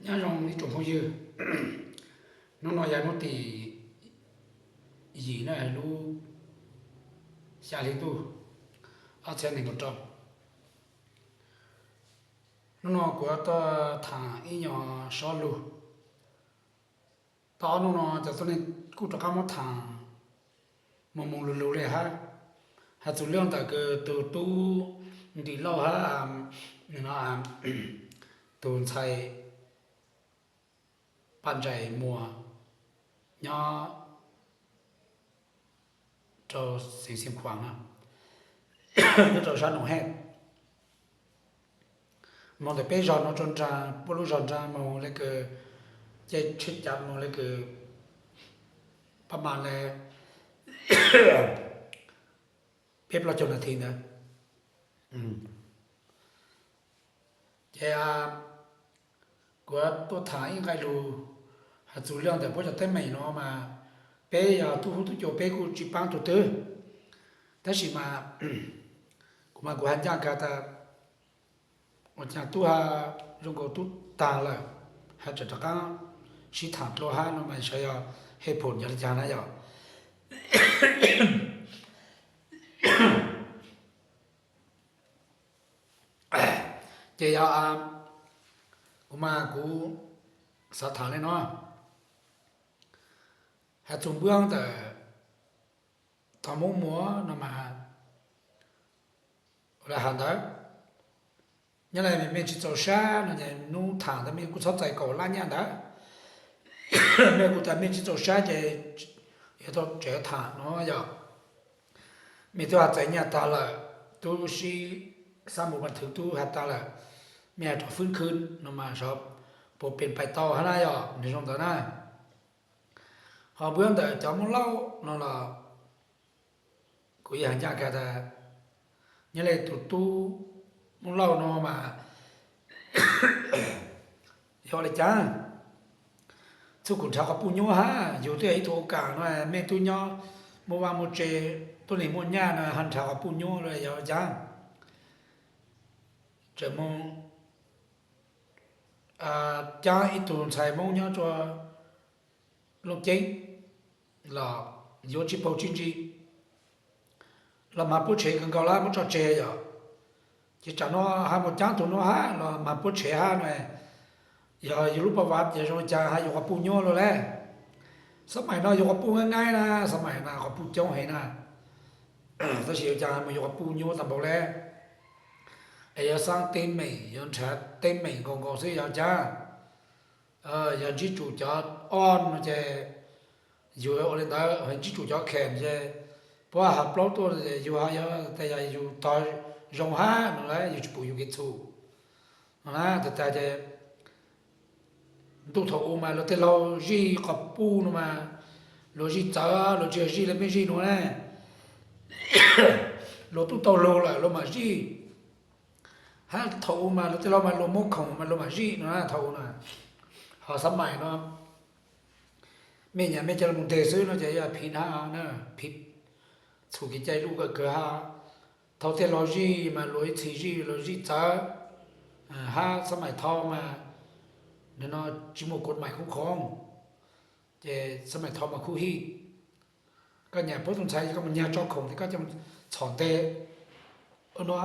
Nyob zoo ib tsoom phooj ywg, hnub no yog hnub tim yim na, lub xya hli ntuj ob txhiab nees nkaum rau. Hnub no kuv yuav tuaj tham ib nyuag sob lug. Tau ob hnub no cov tuab neeg kuj rov qab muab tham mus mus lug lug li hab. Has txug liaj ntawm kws tug tub Ntim Lauj hab tus ntxhais Paj Ntsais Muas nyob rau xeev Xeev Khuam no, nyob rau sab Noom Hej. Moog ntawm peb zog nuav rua nraag, puab lub zog nraag moog le kws, caij tsheb cav moog le kws pab mas le peb plaub caug nas this ntawd. Ces kuv tuaj tham ib nqai lug has txug liaj ntawm puab cov teeb meem no mas peb yog tub hub tub cua peb kuj tsi paab tug twg, tab sis mas kuv mas kuv has ncaj kag tas ua caag tub ha zoo nkaus tub taag lawm, has tseem rov qaab sib tham dlua hab no mas xyov yog hej phoom yog li caag na yog. Ces yog kuv mas kuv xav tham le no, has txug npuab ntawm tog Moob Muas no mas ua le has ntawd, nyob le mej tsi txaus sab no ces nub tham ntawd mej kuj txhob txais kaum lab nyaj ntawd. Mej kuj tas mej tsi txaus sab ces yuav tau tseem tham no yog mej tub has txais nyaj tag lawm, tub sib xab mus mas thwv tub has tag lawm, mej has rov fwb khwb no mas xyov puas pes pais tau hab na yog nws zoo ntawd na. Ho npuab ntawm cov Moob Lauj no los kuv yeej has ncaj kag tas nyob le tug tub Moob Lauj no mas yog le caag txuj kums nrhav quas puj nyuab hab, yug twb yog ib tug ua kam no, mej tub nyob muaj vaj muaj tse, tuab neeg muaj nyaj no ho nrhav quas puj nyuab los yog le caag. Tseem moog caab ib tug ntxhais Moob nyob rua Looj Ceeb los yuav tsi paug tsi ntsi, los mas puab tshev kawg nkaus lawm muab tso tseg yom. Ces tsam no ha mus caab tug nuav hab los mas puab tshev hab no, yog yug lub paj vav yog zoo li cas ha yug quas puj nyuab luaj le. Xab maim no yug quas puj ngaib na, xab maim no quas puj coob heev na, tab sis yog cas mus yug quas puj nyuab tag npaum le. Es yog xaab teeb meem, yog nrhav teeb meem nkaus nkaus xwb yog cas, yog ntsib tsum cov ob no ces yug ua le ntawd, ntsib tsum cov khem ces puab has plaub tuaj yug ho yog tas yog yug tog zoo hab no lawm yug tsi pum yug kev txhum no na. Tag tag ces ntuj thaum u mas luag tej laug zij quas puj no mas luag zij txawv, luag tsi yog zij le mej zij nuav na. Luag tub tau lug lawm luag mam zij. Hab thaum u mas luag tej laug mas luag muab khoom mas luag mam zij no na thaum u na. Ho xab maim no mej nyam mej ca le mus nteg xwb no ces yog phiv na, phiv txhum kev cai luj kawg kawg hab. Thaum tej laug zij mas luag ib txhis zij luag zij txawv, hab xab maim thaum mas no tsi muaj kuv maim khoob khoov, ces xab maim thaum mas khub hij. Koj nyam puab tug ntxhais koj mus nyag tso khoom ces koj coj txhom nteg no,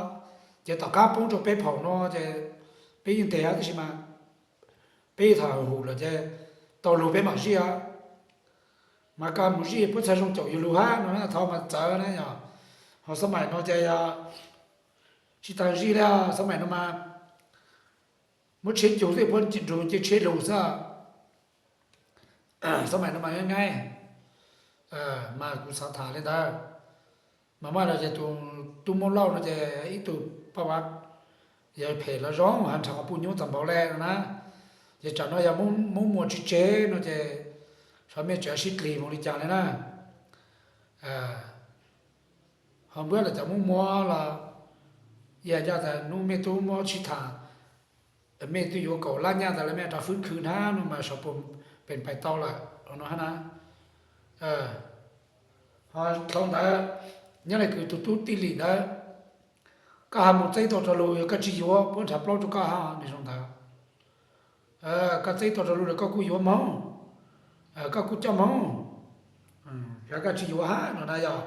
ces tom qab poob rua peb phaum no ces peb yeej nteg hab tab sis mas peb yeej tham hum lawm ces tau lug peb mam zij os. Mas koj mus zij puab txhaj zoo caum yug lug hab no na, thaum mas txawv na yog. Ho xab maim no ces yog tsi tas zij le, xab maim no mas muab tsheb cug xwb puab nrug nce tsheb lug xwb. Xab maim no mas ngaib, mas kuv xav tham le ntawd. Mas muaj los ces tus tub Moob Lauj no ces ib tug paj vav yog phem los zoo ha nrhav quas puj nyuab tag npaum le no na. Ces tsam no yog Moob Muas tsi tseg no ces xyov mej tseem sib dlig mus li cas le na. Ho npuab lawm cov Moob Muas los yog ncaj tas nub mej tub muab sib tham, mej tub yuav kaum lab nyaj tas le mej rov fwb khwv hab no mas xyov puas pes pais tau lawm no hab na. Ho dlhau ntawd, nyob le kws tus tub Tij Lim ntawd, koj ha mus txeeb tau rau lug, yog koj tsi yuav puab nrhav plaub rau koj hab, nwg zoo ntawd. Koj txeb tau rau lub lawm koj kuj yuav moog, koj kuj coj moog, yog koj tsis yuav hab no na yog,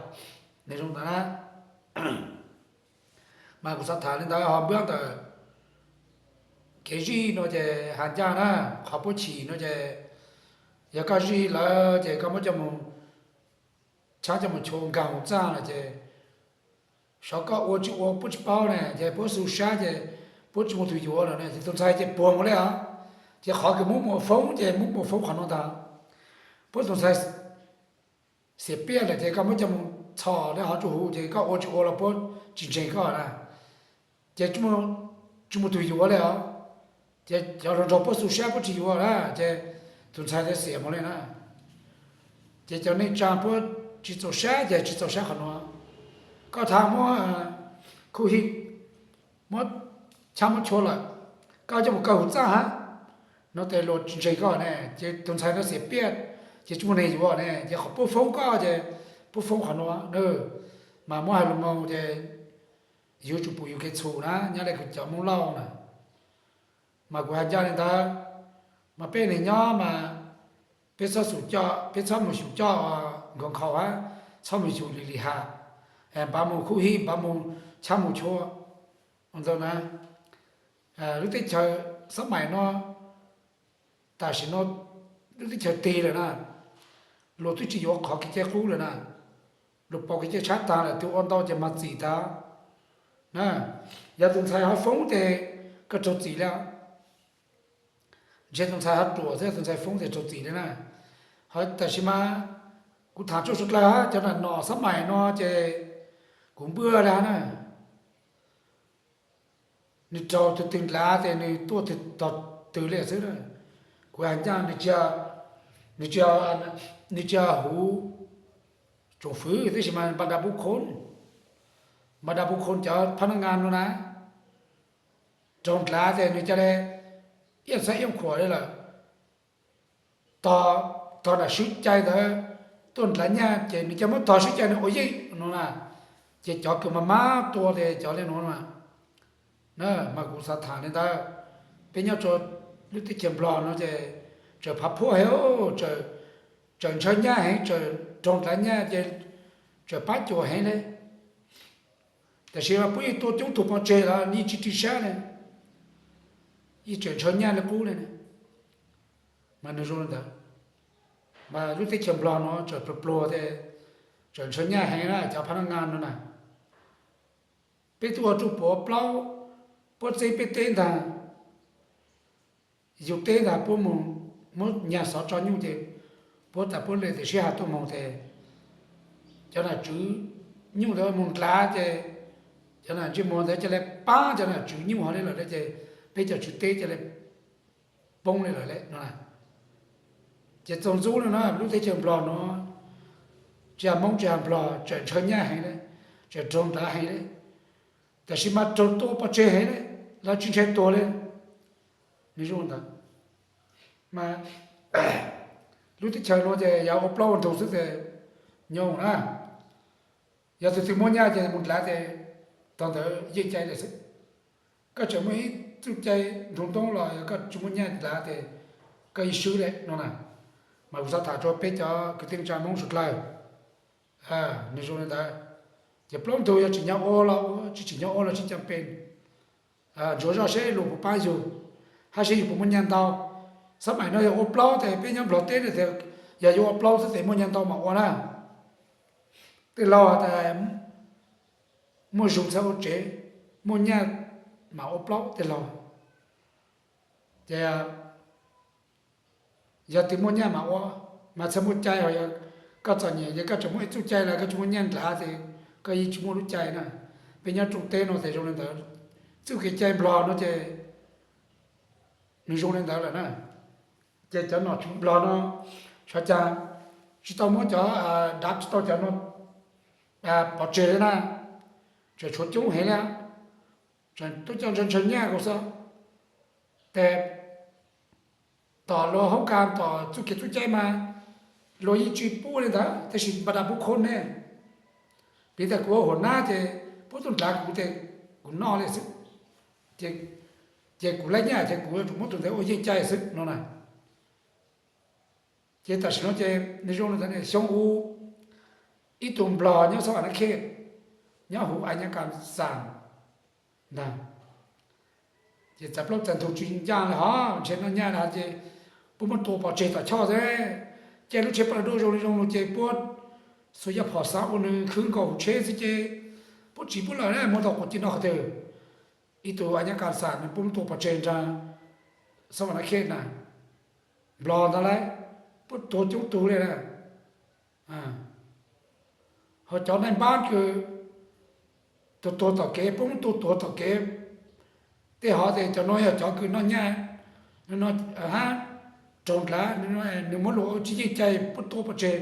nws zoo ntawd na. Mas kuv xav tham li ntawd ho npaj ntawm kev zij no ces has ncaj na, qhov puab chim no ces yog koj zij lawm ces koj muab coj mus tshab coj mus chua nkaag huv txaj lawm ces xyov koj ua tsis ua puab tsis paub ne, ces puab xu sab ces puab tsis muaj tug yuav lawm ne, ces tus ntxhais ces puag mus li os. Ces qhov kws muab mus foob ces muab mus foob qhov no ntag. Puab tus ntxhais xiam piaj lawm ces koj muab coj mus txhom li hov rua huv ces koj ua tsis ua los puab tsis ntseeg koj na. Ces tsis muaj tug yuav li os. Ces cov hluas nraug puab xu sab puab tsis yuav na, ces tus ntxhais xiam mus li na. Ces cov neej tsaa puab tsis txaus sab ces tsis txaus sab qhov nuav. Koj thaam muab khuj hij, muab tshab muab chua lawm, koj coj mus kaw huv txaj hab no tes luag tsis ntseeg koj ne, ces tus ntxhais no xiam piaj, ces tsis muaj neeg yuav ne, ces qhov puab foob koj ces puab foob qhov nuav na. Mas muab hais lug moog ces yuav tsum pum yug kev txhum na, nyob li kuv cov Moob Lauj na. Mas kuv has ncaj li ntawd, mas peb neeg nyob mas peb txhob xum coj, peb txhob mus xyum coj nkaus nkhaus hab, txhob mus xyum li li has, npav mus khuj hij, npav mus tshab mus chua ntawd na. Lub teb chaws xab maim no, tam sim no lub teb chaws tig lawm na, luag twb tsis yuav qhov kev cai qub lawm na, luag pauv kev cai tshab taag lawm, tug ua ntau ces mag txim tag na. Yog tus ntxhais ho foob tes koj raug txim li. Ntshe tus ntxhais ho ruam xwb, tus ntxhais foob tes raug txim li na. Ho tam sim mas kuv thaam tsuj suav dlawg hab, cov nam nom xab maim no ces kuv npuaj li hab na. Nws raug tug twg ndlav tes nws tuaj tog twg li xwb na. Kuv has ncaj, nws tsis, nws tsis yog huv tsoom fwv tab sis mas npa da pub khoob, npa da pub khoob cov phab nab ngaa no na. Raug ndlav tes nws ca le iab xab iab khuam li lawm, tog nram swb cai ntawd tuaj ndlav nyaj ces nws ca muab tog swb cai nws ua yeej no na. Ces cov kws mas mab tua tes cov li no na. Mas kuv xav tham li ntawd, peb nyob rua lub teb chaws Nplog no ces tseem phav phuaj heev, tseem ntshaw nyaj heev, tseem raug ndlav nyaj ces tseem pab cuam heev li. Tab sis mas puab yeej tua coob tug pov tseg los yeej tsis ri sab li, yeej tseem ntshaw nyaj li qub li. Mas nws zoo li ntawd, mas lub teb chaws Nplog no tseem pluag pluag tes tseem ntshaw nyaj heev na cov phab nab ngaa no na. Peb tuaj ua ruj puav plaub, puab txeeb peb teb ntag. Yug teb ntag puab mus muab nyag xov tso nyuj ces puab tas puab le tes sib has tuaj moog tes cov nam tswv nyuj ntawd mus ndlav ces cov nam ntsej muag ntawd ca le paab cov nam tswv nyuj hov li lawm ces peb cov tswv teb ca le poob li lawm le no. Ces txaus ntxub li na, lub teb chaws Nplog no tsis has Moob tsis has Nplog tseem ntshaw nyaj heev li, tseem raug ndlav heev li, tab sis mas raug tua pov tseg heev li, lawv tsis ntshai tuag li. Nws zoo ntawd. Mas lub teb chaws no ces yog ua plaub ua ntug xwb tes nyob na. Yog tug twg muaj nyaj ces mus ndlav tes tog ntawd yeej cai lawm xwb. Koj tseem muaj ib txuj cai nrug ntoob los yog koj tsis muaj nyaj ndlav tes koj yeej swb li no na. Mas kuv xav tham rua peb cov kwv tij neej tsa Moob suav dlawg, nws zoo li ntawd. Ces plaub ntug yog tsim nyog ua los ua, tsis tsim nyog ua los tsis cam pes. Ntsuas zoj seb luag puas pab yug, hab seb yug puas muaj nyaj ntau. Xab maim no yog ua plaub tes peb nyob Nplog teb no tes yog yuav ua plaub xwb tes muaj nyaj ntau mas ua na. Tej laug tas muaj zug txhaj ua tsev, muaj nyaj mas ua plaub tej laug. Ces yog twg muaj nyaj mas ua, mas txhaj muaj cai, ho yog koj txom nyem ces koj tseem muaj ib txuj cai los koj tsis muaj nyaj ndlav tes koj yeej tsis muaj lub cai na. Peb nyob rooj teb no tes zoo li ntawd, txuj kev cai Nplog no ces nws zoo li ntawd lawm na. Ces cov nom tswv Nplog no xyov cas tsis tau muab cov, dav tsis tau cov no pov tseg li na, tseem tshuav coob heev li, tseem tuaj coj ntshaw ntshaw nyaj nkaus xwb. Tes tom luag hoob kas tom txuj kev txuj cai mas luag yeej tsis pub li ntawd, tab sis npa da pub khoob ne. Piv tas kuv ua huam nab ces puab tuaj ndlav kuv tes kuv noj li xwb. Ces Ces kuv laij nyaj ces kuv yuav tsum muab tus ntawd ua yeej cai xwb no na. Ces tam sim no ces nws zoo li ntawd, xyoo ub ib tug nplog nyob Xab Vas Nab Khej, nyob huv As Nyas Kas Xas ntag. Ces txais plaub txais ntug tsis ncaj li hos ntshe noj nyaj li hos ces puab muab tua pov tseg tom choj xwb. Ces lub tsheb pas duaj zoo li zoo los ces puab xuas yaj phom xav ua nws khwv nkaus hauv tsheb xwb ces puab tsiv puab lawm na, muab tau quas ci no qhov twg. Ib tug As Nyas Kas Xas nws puab muab tua pov tseg nraag Xab Vas Nab Khej na, nplog ntag lauj, puab tuag coob tug li na. Ho cov naj npab kws tuag tuag tom kev, puab muab tua tuag tom kev. Tej hov tias cov no yog cov kws noj nyaj, no hab raug dlav, nws muab luag ua tsis yeej cai puab tua pov tseg.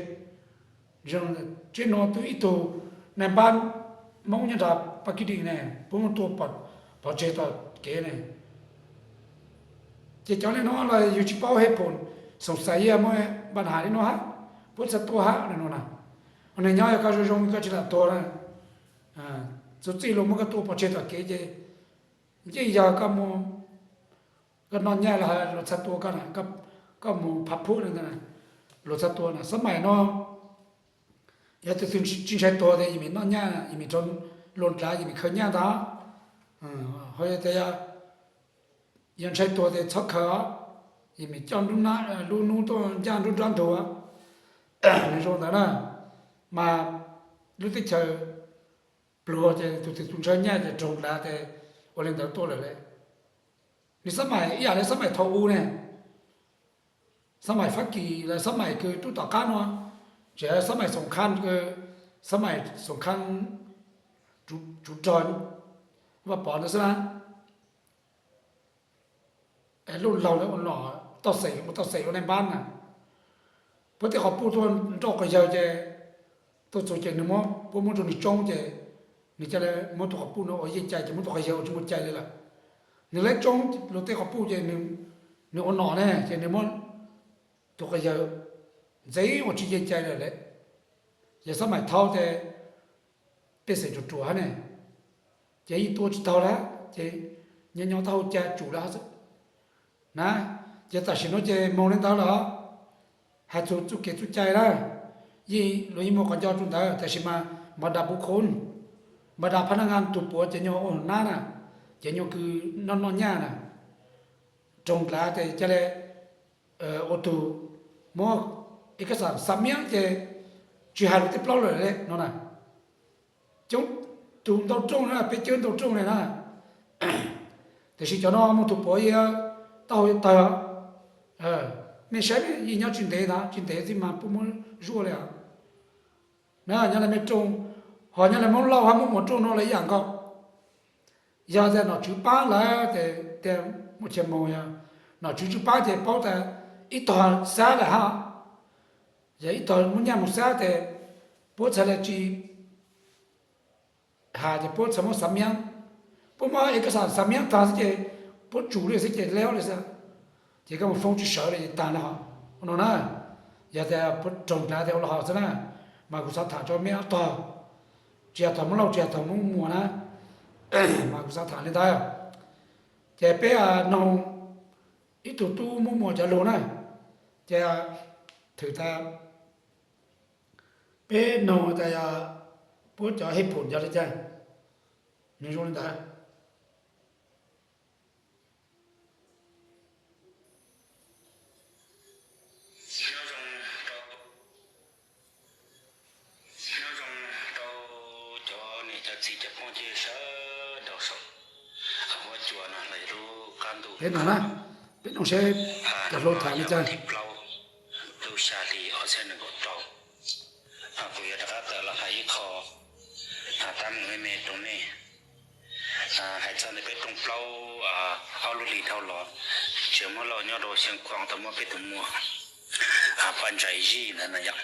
Tseeb no twb ib tug naj npab Hmoob nyob nram Pas Kib Dis ne, puab muab tua pov tseg tom kev ne. Ces cov li no los yus tsis paub hej phoom, xoom xais yog muaj npa has li no hab, puab txhaj tua hab no na. Neeg nyob yog koj zoo zoo koj tsis lam tuag na, txuas txij luag muab koj tua pov tseg tom kev ces yeej yog koj mus, koj noj nyaj los luag txhaj tua koj na, koj mus phav phuj li ntawd, luag txhaj tua na. Xab maim no yog tus twg tsis ntshai tuag tias yus mim noj nyaj, yus mim raug luag dlav, yus mim khaws nyaj ntag. Ho yog tias yog ntshai tuag tias txhob khaws os, yus mim coj lub hnub tuaj ncaj nruab nrab ntug. Nws zoo ntawd na, mas lub teb chaws pluag ces tus twg tus ntshaw nyaj ces raug dlav ces ua li ntawd tuaj lawm le. Nws xab maim ib yam li xab maim thaum ub ne, xab maim Fab Kis los xab maim kws tub tom qab no, tseem xab maim xoom kha, xab maim xoom kha tsuv rog Vaj Pov ntawd xwb na. Luj laug ua nom tau xeem mus tau xeem ua naj npab na. Puab tej qhov puj tuaj nrauj quas yawg ces tuaj txug ces nws muab, puab muab rau nws tsoob ces nws ca le muab tus qhov puj no ua yeej cai ces muab tus quas yawg ua tsis muaj cai li lawm. Nws lab tsoob luag tej qhov puj ces nws ua nom ne ces nws muab tus quas yawg ntxeev ua tsis yeej cai lawm le. Yog xab maim thaud ces pej xeem ruam ruam hab ne, ces yeej tua tsis taug lawm ces nyob nyob taub hau ca tsum lawm hab xwb na. Ces tam sim no ces moog li ntawd lawm, hais txug txuj kev txuj cai na, yeej luag yeej muaj qhov nco rua ntawd tab sis mas npog da puv khun, npog da phab naj ngaa tug puav ces nyuag ua nab na, ces nyuag kws noj noj nyaj na, raug dlav ces ca le ua tug muab ib kab xam xa miab ces tsis hais lug tej plaub lawm le no na. Coob tug ntau rooj na, peb cawb ntau rooj le na. Tiam sis cov no moog tug puav yeej taub hau yuav tawg. Mej saib yeej nyob tsis ntev ntag, tsis ntev txij mas puab muab zuaj le os. Na nyob le mej rooj, ho nyob le Moob Lauj hab Moob Muas rooj no los ib yam nkaus. Yog tias nom tswv paab lawm ces tias muaj chaw moog, yog nom tswv tsis paab ces paub tas ib tog xab lawm hab, yog ib tog muab nyaj moog xab ces puab txhad le tsis has ces puab txhad muab xav miab, puab muab ib kab xam xav miab tag xwb ces puab tsum le xwb ces leeb le xwb, ces koj mus foob tsis sawv le ces tag le hos no na. Yog tias puab raug dlav tias ua le hos xwb na, mas kuv xav tham rua mej ob tog, tsis yog tog Moob Lauj tsis yog tog Moob Muas na, mas kuv xav tham le ntawd. Ces peb noog ib tug tub Moob Muas cov lug na, ces thwm tas peb noog tas puab cov hej phoom yog le caag, nws zoo le ntawd. Nyob zoo rau cov niam cov txiv cov phooj ywg sawv daws saum huab cua no los yog lub qab ntuj, peb noog seb cov hluas tham li cas. Thib plaub lub xya hli ob txhiab nees nkaum rau, kuv yuav rov qab tawm los hais ib qho tab meeg me me rau nej. Hais txog ntawm peb rooj plaub, ob lub hlis dhau los, Tsev Muaj Lauj nyob rau Xeev Khuam tau muab peb tus muam Paj Ntsais Zij ntawd na yom,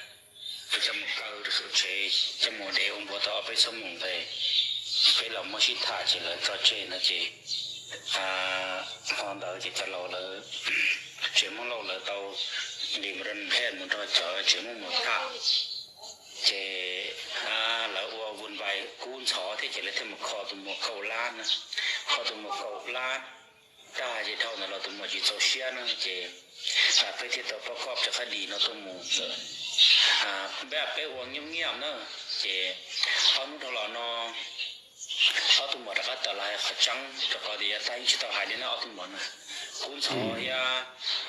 peb coj mus kaw rau saum tsev, coj mus dev ua npua tau ob peb xuab moos ntawd, peb los muab sib tham ces lawv tso tseg no ces, hmo ntawd ces cov laus lawv, Tsev Muaj Lauj lawv tau nqis mus rau Nplhaib mus nrog cov Tsev Muaj Muas tham, ces lawv ua vuj vais kub ntxhov thiab ces lawv thiaj mus kho tus muam kaum lab na, kho tus muam kaum lab tag ces dhau ntawd los tus muam tsis txaus siab na ces peb thiaj tau pab koj cov qab dis no tuaj mus. Peb peb ua nyiab nyiab na, ces ob hnub dhau los no ob tug muam rov qab tawm los hais qhov tseeb rau qhov tias yav tag yeej tsis tau hais li na ob tug muam na. Kub ntxhov thiab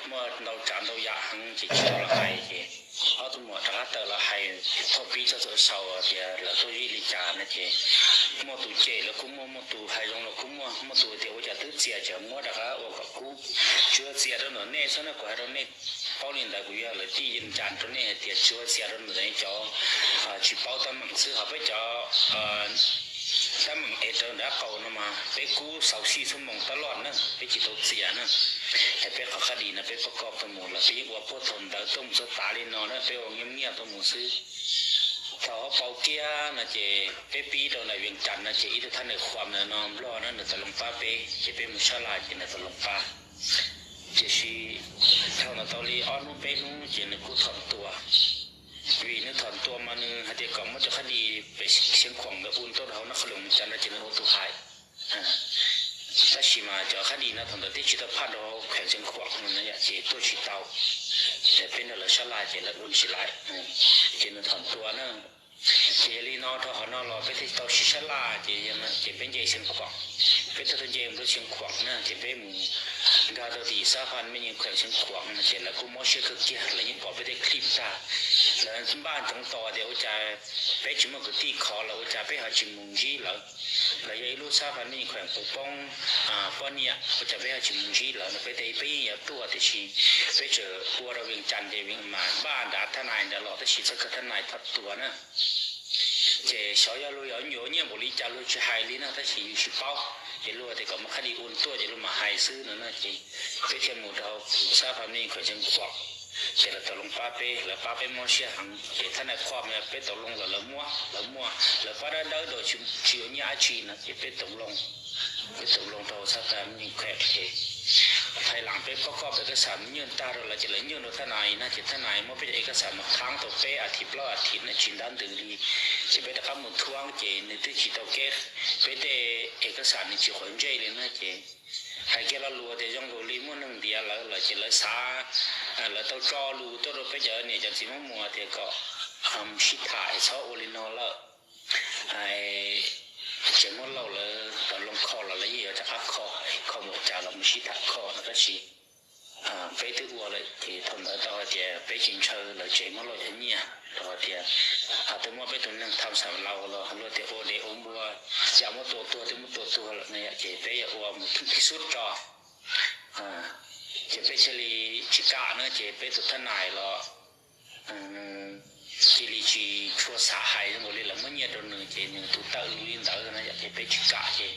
muaj ntau tsav ntau yam heev ces tsis tau los hais ces ob tug muam rov qab tawm los hais thaum pib txog thaum xaus tias lawv tuaj zij li cas no ces muaj tus cem lawv kuj muaj, muaj tus hais zoo los kuj muaj, muaj tus tias ua cas twb txias ces muab rov qab ua kom kub. Tsis ua txias rau ntawm nej xwb na, kuv hais rau nej paub li ntawd, kuv yog lawv tij yees cas rau nej hais tias tsis ua txias rau ntawm nej cov tsis paub teeb meem xwb. Ho peb cov teeb meem es raws nraub qaum no mas peb kub xauv xij xuab moos taj loj na, peb tsis tau txias na. Es peb qhov qab dis no peb pab koj tuaj mus los peb yeej ua puag thaum ntawd tuaj mus txog tav li no na, peb ua nyiab nyiab tuaj mus xwb. Thaum hauv paus kiag no ces peb pib rau ntawm Vias Cas no ces ib tug thab nais khuam ntawm no Nplog na nws tau loo pab peb ces peb mus sab laj ces nws tau loo pab. Tiam sis thaum ntawd tau li ob hnub peb hnub ces nws kuj thom tua. Vim nws thom tua mas nws hais tias kom muab cov qab dis pem Xeev Khuam ntawd ua tuaj rau hauv Naj Qhov Loos Vias Cas no ces nws ua tus hais. Tab sis mas cov qab dis no thaum ntawd twb tsis tau phaj rau kheem Xeev Khuam no ces tuaj tsis tau. Ces peb nrog lawv sab laj ces lawv ua tsis lais, ces nws thom tua na. Ces yog li no rau qhov no los peb thiaj tau sib sab laj ces, ces peb nce Xeev Khuam, peb thiaj tau nce mus rau Xeev Khuam na ces peb mus nkag rau tim xab phaj me nyuam kheem Xeev Khuam no ces lawv kuj mob siab kawg kiag, lawv yeej pom peb tej clip tag. Lawv npaj ntsoov tos tias ua cas peb tsis muaj kwv tij khov los ua cas peb ho tsis mus ntsib lawv. Lawv yog ib lub xab phaj me nyuam kheem puv poob poj niam, ua cas peb ho tsis mus ntsib lawv no, peb tias peb yeej yuav tuaj tiam sis peb tseem ua rau Vias Cas ces mas npaj nrad thab nais nrad los tab sis txhob kawg thab nais thom tua na. Ces xyov yog luag yuav nyuam nyiaj npaum li cas luag tsis hais li na, tab sis yus tsis paub, ces luag tias kom muab qab dis ua tuaj ces luag mam hais xwb no na. Ces peb thiaj mus rau xab phaj me nyuam kheem Xeev Khuam, ces lawv tau loo pab peb, lawv pab peb mob siab heev. Ces thab nais khuam peb tau loo los lawv muab, lawv muab lawv pab dawb dawb rau tsis yuav nyiaj dab tsi no ces peb tau loo, peb tau loo rau xab phaj me nyuam kheem ces Thaib Laas peb pab koj peb kaj xam nyuj tag rau lawv ces lawv nyuj rau thab nais na ces thab nais muab peb cov ib kaj xam mus khav tau peb a thiv plaub a thiv na tsis ntab ntws li. Ces peb rov qab mus thuam ces nws twb tsis tau kev, peb tej ib kaj xam nws tsis quav ntsej li na ces hais kiag lo lus tias zoo nkaus li muaj neeg ntiav lawv lawm ces lawv xav, lawv tau tso lus tuaj rau peb cov niam cov txiv Hmoob Muas tias kom mus sib tham txhob ua li no lawm. Tsev Hmoob Lauj lawv tau loo kho los lawv yeej yuav rov qab kho, kho mus cas los mus sib tham kho no tab sis peb twb ua lawm ces thaum ntawd tau hais tias peb tsis ntshaw lawv tsev Hmoob Lauj cov nyiaj rau hais tias twb muab peb tus neeg tham xam laus los luag tias ua dev ua npua, cas muab tua tuag twb muab tua tuag lawm no ces peb yuav ua mus thwj sub tso. Ces peb thiaj li tsis kam na ces peb tus thab nais los cia li tsis tshua xav hais zoo nkaus li lawv muab nyiaj rau nws ces nws tus tawm lus li ntawd no yom ces peb tsis kam ces,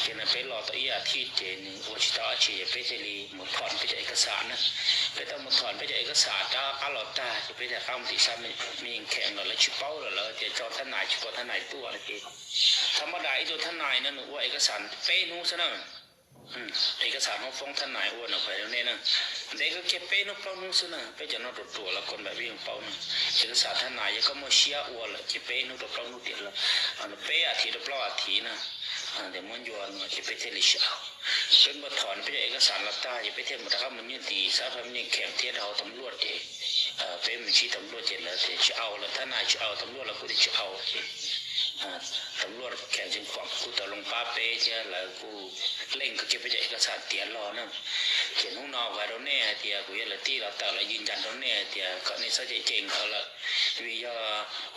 ces no peb los tau ib a thiv ces nws ua tsis tau dab tsi ces peb thiaj li mus thom peb cov ib kaj xam na. Peb tau mus thom peb cov ib kaj xam rov qab los tag ces peb thiaj rov qab mus tim xab me nyuam kheem los lawv tsis paub los lawv tias tso thab nais tsis pom thab nais tuaj no ces thab mab das ib tug thab nais no nws ua ib kaj xam peb hnub xwb na. Ib kaj xam Hmoob Foob thab nais ua no kuv hais rau nej na, ntev kawg kiag peb hnub plaub hnub xwb na, peb cov no ruam ruam los koj npam vij paub na. Ib kaj xam thab nais yog koj muaj siab ua lawm ces peb hnub rau plaub hnub tiam los, peb a thiv rau plaub a thiv na, tias muab ncua no ces peb thiaj li sib au. Peb mus thom peb cov ib kaj xam los tag ces peb thiaj mus rov qab mus nyob tim xab phaj me nyuam kheem thiab rau hauv tau luaj ces peb mus ntsib tau luaj ces lawv tias tsis au, lawv thab nais tsis au, tau luaj lawv kuj tias tsis au ces tau luaj kheem tseem khuam kuj tau loo pab peb thiab lawv kuj leej kawg kiag peb cov ib kaj xam tiav los na. Ces hnub no kuv hais rau nej hais tias kuv yog lawv tij los tawm los yws ncas rau nej hais tias kom nej txhob cem cem nkawd lawm, vim yog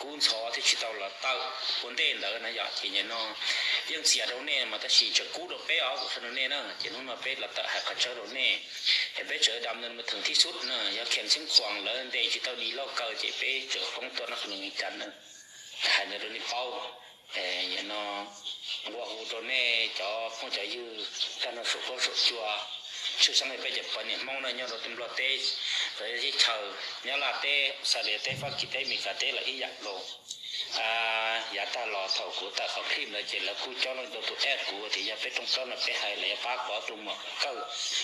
kub ntxhov thiaj tsis tau los tawm ua ntej ntawd na yom. Ces nim no yeej txias rau nej mas tab sis tseem kub rau peb os, kuv qhia rau nej na. Ces hnub no peb los tawm hais qhov tseeb rau nej, es peb tseem dam ntawd mus theem thib xub na, yog kheem tseem khuam lawv ntes tsis tau dis lauj kaw ces peb tseem poob tuaj no qhov no cas na. Hais ntawd rau nej paub. Nim no nqua hu rau nej cov phooj cov ywg tag nrho saum huab saum cua, tshwj xeeb li peb cov poj niam Hmoob no nyob rau teb Nplog teb, teb chaws, Nyab Laj teb, Australia teb, Fab Kis teb, Meskas teb los ib yam nkaus. Yav tag los thaum kuv tawm qhov clip ntawd ces lawv kuj coob leej ntau tus add kuv tias yog peb rooj plaub no peb hais los yog pab kuv ob tug muam kawg,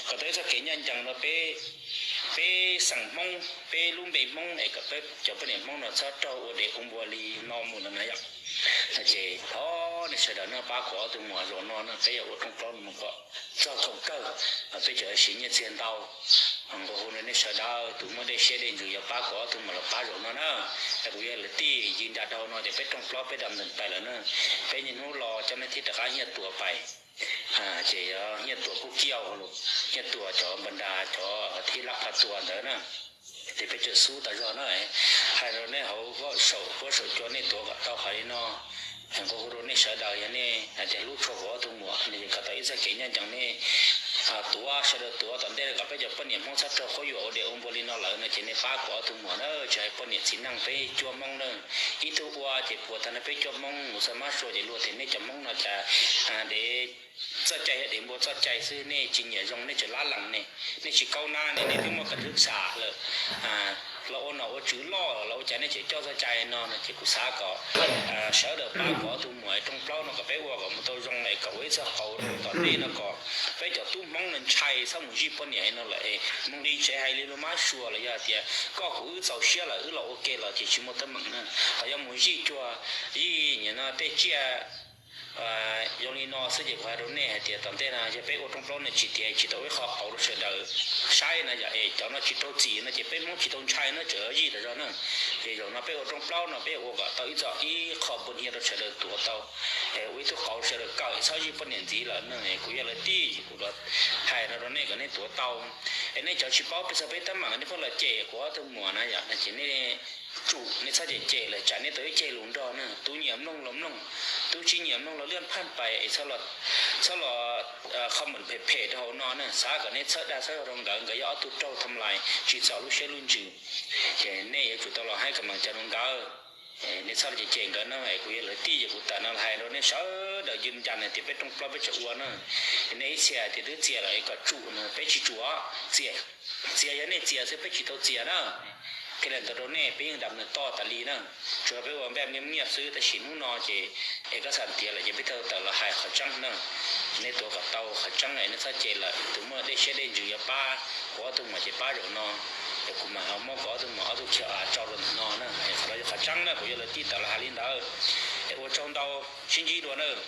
kom tau ib txoj kev ncaj ncees rau peb, peb xeem Hmoob, peb lub npe Hmoob es kom peb cov poj niam Hmoob no txhob raug ua dev ua npua li no mus no na yom. Ces thov Nej sawv daws no pab kuv ob tug muam zaum no no peb yuav ua rooj plaub no kom txog thaum kawg, peb tseem siv nyiaj txiag ntau. Nqua hu rau nej sawv daws tus muaj dej siab dej ntsws yuav pab kuv ob tug muam los pab zaum no na. Kuv yog lawv tij ywg nra dhau no ces peb rooj plaub peb dam ntawm pais lawm na. Peb niaj hnub los cov nej thiaj rov qab Nyiaj Tuam pais, ces yog Nyiaj Tuam kuj kiaj los, Nyiaj Tuam cov npa nra cov thib lab pha tua ntawd na. Ces peb tseem xub tas zog na. Hais rau nej hauv huab saum cua nej tuav kom tau hais li no. Nqua hu rau nej sawv daws yog nej hais tias hlub tshua kuv ob tug muam no ces kom tau ib txoj kev ncaj ncees nej tuav, sawv daws tuav tom ntej kom peb cov poj niam Hmoob txhob raug quab yuam ua dej ua npua li no lawm no ces nej pab kuv ob tug muam na, tsis hais poj niam txiv neej peb cuab Hmoob na. Ib tug ua ces puas tag no peb cuab Hmoob mus xa mab sua ces luag tias nej cov Hmoob no cas dev txoj cai yog dev npua txoj cai xwb, nej tsis nyiam zoo nej tseem lab lees ne, nej tsis kaub nab ne, nej twb muaj kas twb xam lawm los ua nom ua tswv loj los ua cas nej tseem coj txoj cai no no ces kuv xav kom sawv daws pab kuv ob tug muam rooj plaub no kom peb ua kom mus tau zoo es kom ua ib txoj qauv rau tom ntej no kom peb cov tub Hmoob no ntshai txhob mus zij poj niam no lawm es mus nqis tsev hais li luag mab sua los yog tias koj kuv wb txaus siab lawm wb los ua ke los ces tsis muaj teeb meem na. Ho yog mus zij cuag zij nim no tej tsiaj zoo li no xwb ces kuv hais rau nej hais tias tom ntej no yog peb ua rooj plaub no tsis tiav tsis tau ib qho qauv rau sawv daws saib na yom, es cov no tsis raug txim no ces peb Hmoob tsis tau ntshai na, tseem zij tas zog na. Ces zaum no peb ua rooj plaub no peb ua kom tau ib txoj ib qho npua hnia rau sawv daws tuav tau, es ua ib tug qauv sawv daws kawm txhob zij poj niam ntxiv lawm na. Kuv yog lawv tij ces kuv los hais no rau nej kom nej tuav tau. Es nej cov tsis paub peb txog peb teeb meem nej pheej los cem kuv ob tug muam na yom, no ces nej tsum nej txhob cem cem lawm tsam nej tau ib ceg lus nrog na. Tus nyiam mloog los mloog, tus tsis nyiam mloog los lia phaj pais es txhob los comment phem phem rau hauv no na. Xav kom nej txhawb dag txhawb zog rau nkawd, nkawd yog ob tug raug tham lais tsis txaus lub siab lub ntsws. Ces nej yuav tsum tau los haib comment rau nkawd. Nej txhob los cem cem nkawd no, es kuv yog lawv tij ces kuv tawm no los hais rau nej sawv daws ywg nra hais tias peb rooj plaub peb tseem ua na. Nej ib txhia tias twb txias lawm es kom tsum no, peb tsis tsum, txias, txias yog nej txias xwb, peb tsis tau txias na. Thiaj li ntawd rau nej peb yeej dam nws toj tas li na. Tsuas peb ua npaj nyiaj nyiaj xwb tab sis hnub no ces es koj xam tias lawm ces peb thiaj tawm los hais qhov tseeb na. Nej tuav kom tau qhov tseeb es nej txhob cem lawm, tus muaj dej siab dej ntsws yuav pab kuv ob tug muam ces pab zaum no. Es kuv mam muab kuv ob tug muam ob tug khiav tso rau ntawm no na, es qhov no yog qhov tseeb na, kuv yog lawv tij tawm los hais li ntawd. Es ua tsaug ntau, sib ntsib dua nawb.